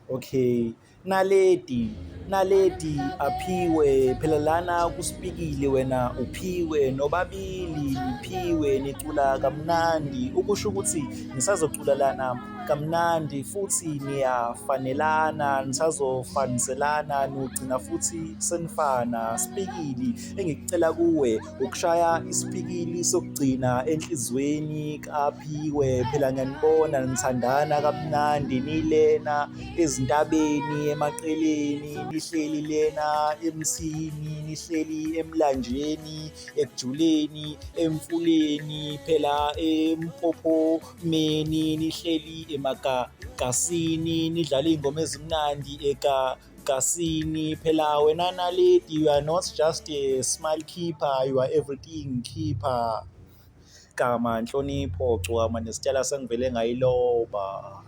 Okay, Naledi, Naledi aphiwe phela lana kuspikile wena uphiwe nobabili niphiwe nicula kamnandi ukusho ukuthi nisazocula lana kamnandi futhi niyafanelana nisazofaniselana nogcina futhi senifana spikili engikucela kuwe ukushaya isipikili sokugcina enhlizweni kaPhiwe phela ngiyanibona nithandana kamnandi nilena ezintabeni emaqeleni nihleli lena emthini nihleli emlanjeni ekujuleni emfuleni phela empophomeni nihleli emagagasini nidlala iy'ngoma ezimnandi egagasini phela wena Naledi you are not just a smile keeper you are everything keeper. Gama Nhlonipho Gcokama nesitayela sengivele ngayiloba.